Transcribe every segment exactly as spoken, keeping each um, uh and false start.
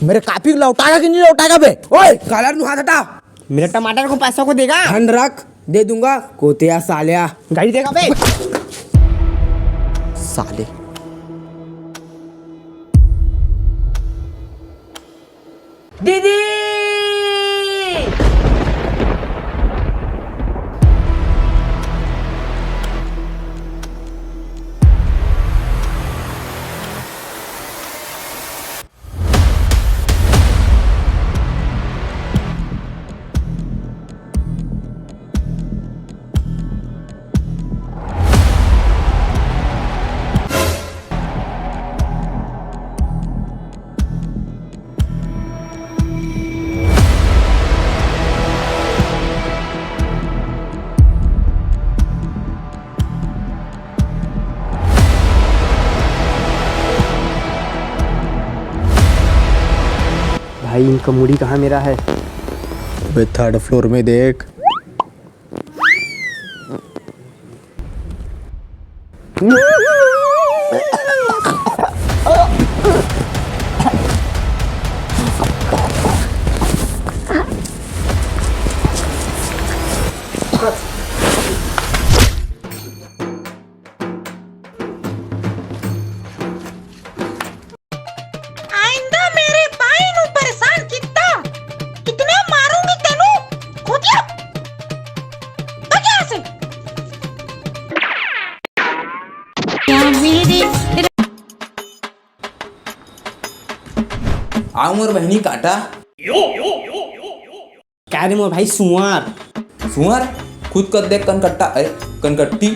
मेरे कॉपी लौटाएगा कि नहीं लौटाएगा बे? ओए, कालर नु हाथ हटा। मेरे टमाटर को पैसों को देगा? धन रख, दे दूंगा। कोतिया साल्या। गाड़ी देगा बे? साले। दीदी। भाई, इनका मुड़ी कहाँ मेरा है? अबे, थर्ड फ्लोर में देख। आइंदा मेरे भाई नू परेशान कित्ता, कितना मारूंगी तेनू, खोतिया। भाग यहाँ से। आव मोर बहिनी काटा। का रे मोर भाई सुअर? सुअर? खुद कद देख कनकट्टा, ए, कनकट्टी।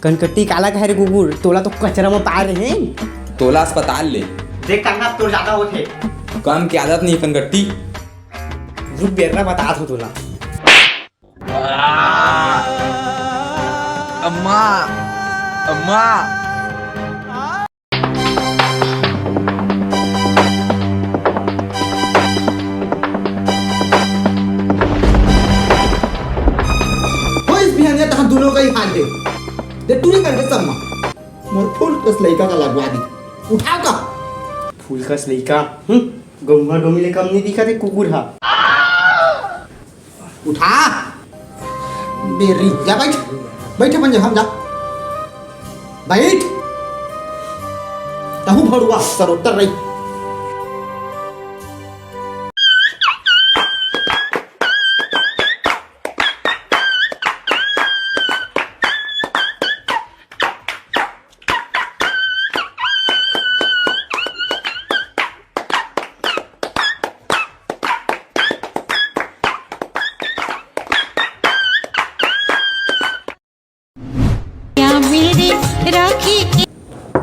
कनकट्टी काला कहे रे कुकुर? तोला तो कचरा में पाए रहे। तोला अस्पताल ले। देख काका, तोर ज्यादा होथे। काम के आदत नहीं कनकट्टी। रुक बेर्रा बतात हों तोला। अम्मा, अम्मा। होइस बिहान ये तहाँ दुनों का ही हाल हे। दे टूरी करके सम्मा। मोर फूल कस लइका का लगवा दी। उठाव का? फूल कस लइका? हम्म? गउवा डोमी ले कम नहीं दिखा थे कुकुर हा। उठा। बेरी, जा बैठ। बैठ अपन जगह में जा। बैठ। तहू भड़ुआ, सरोत्तर रही।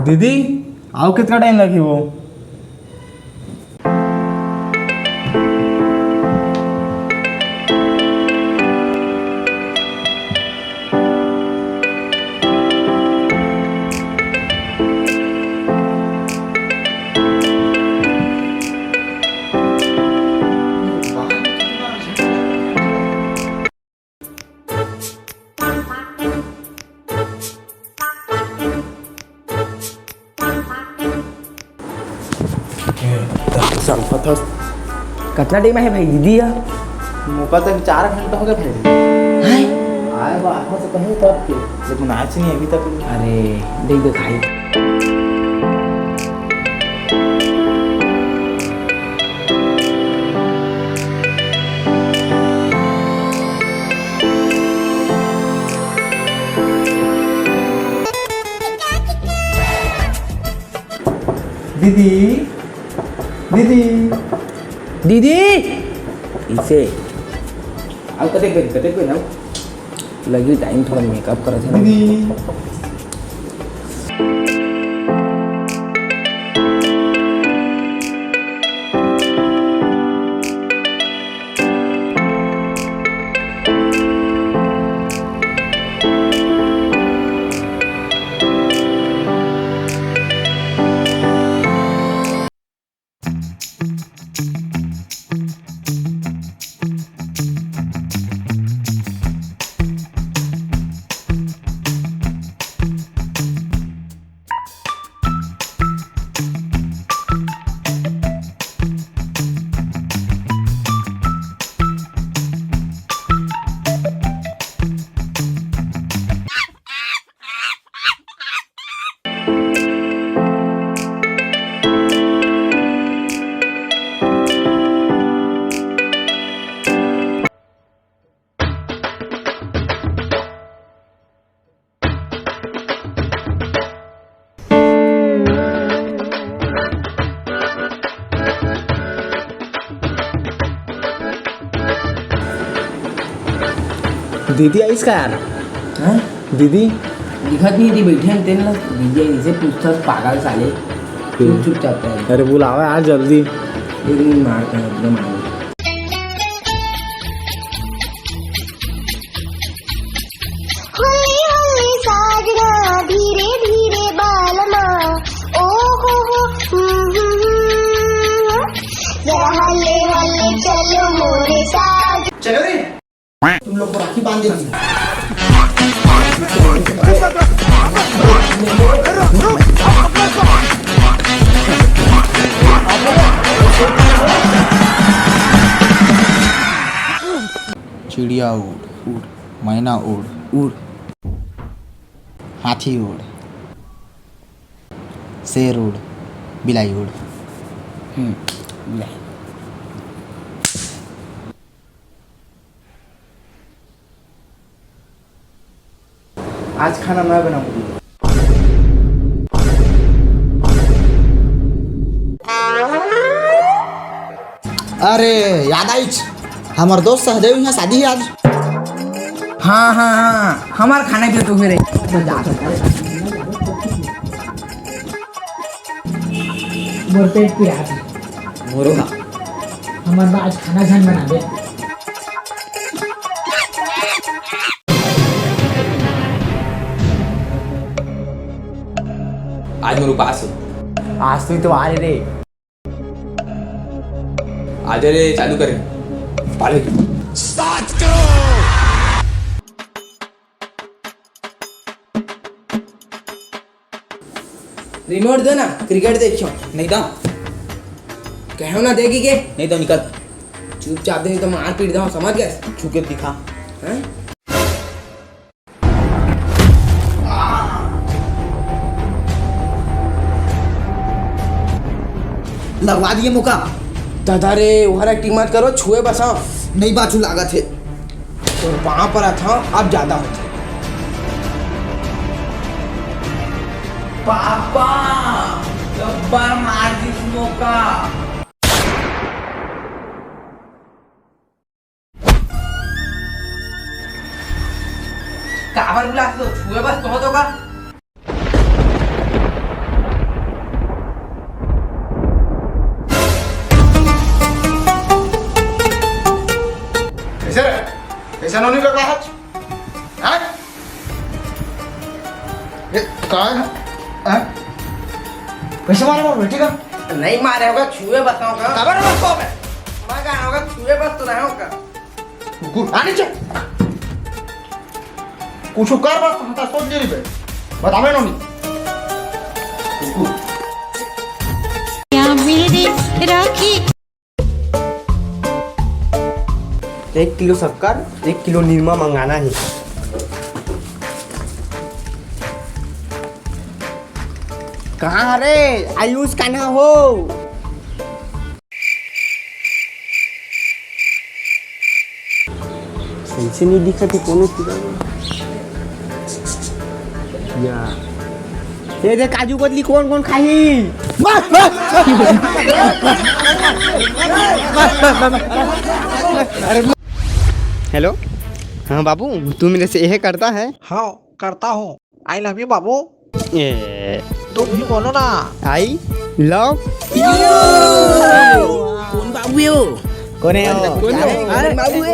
दीदी, अउ कितना टाइम लगही वो? कतना टाइम हे भाई दीदी हा? मोका तो चार घंटा हो गया भाई। हैं? आए बा, आए तो कहीं तब के, लेकिन आज नहीं अभी तक। अरे, देख, देख भाई। दीदी, दीदी। दीदी! इसे। अउ कतेक बेर, कतेक बेर, अउ? लगी टाइम, थोड़ा मेकअप करत हे ना। दीदी। दीदी आइस का यार? हैं? दीदी? दिखत नहीं थी, बैठे हैं तेन ला। दीदी आई, इसे पूछता पागल साले। चुप, चुपचाप कर। अरे बुलावा यार जल्दी। एक मिनट मारते हैं, एकदम आगे। हल्ले हल्ले साजना, धीरे धीरे बालमा, ओ हो हो, हम्म, हम्म, हम्म, हम्म। जरा हल्ले हल्ले चलो मोरे साथ। चलो रे। तुम लोग को राखी बांध देती हूँ। चिड़िया उड़, उड़, मैना उड़, उड़, हाथी उड़, शेर उड़, बिलाई उड़। हम्म, बिलाई। आज खाना मैं बनाऊंगी। अरे याद आइच, हमर दोस्त सहदेव यहाँ शादी है आज। हाँ हाँ हाँ, हमार खाना भी तो हुए रे। मोर पेट पिरात हे। मोरो हा। हमर बा आज खाना झन बनाबे। आज मोर उपास हे। आज तो इतवार हे रे। आजा रे, चालू करे। पाले। रिमोट दे ना, क्रिकेट देखियो। नहीं दा। कहो ना देगी के? नहीं दा, निकल। चुपचाप दे, नहीं तो मार पीट दो, समझ गए? छुके दिखा। हैं? लगवा दिए मौका। दादा रे, ओहर एक्टिंग मत करो, छुए बस, हाँ। नहीं बाचू लागत हे। तोर पाँव परत हँव, अब जादा होथे। पापा, गब्बर मार दिस मोका। काबर बुलात हो? छुए बस तो, तो का? कैसे रे? कैसे नोनी का कहा? हैं? ए, का है? हैं? कैसे मारे मोर बेटी का? नहीं मारे होगा, छुए बस तो का। काबर बस तो बे? मैं कहा होगा, छुए बस तो रहे होगा। कुकुर, आ नीचे। कुछ कर बस, हम तो सोच ले रही बे। बतावे नोनी। कुकुर। या मेरे राखी। एक किलो शक्कर, एक किलो निरमा मंगाना हे। कहाँ रे आयुष कान्हा हो? सही से नहीं दिखत हे कोनो चीज। या। ए दे काजू कतली कोन कोन खाही? हेलो, हाँ बाबू, तू मेरे से यह करता है? हाँ, करता हूँ। I love you बाबू। ए, तुम भी बोलो ना। I love you। कोन बाबू हे वो? कोन हे वो? कोन हे वो? अरे बाबू हे।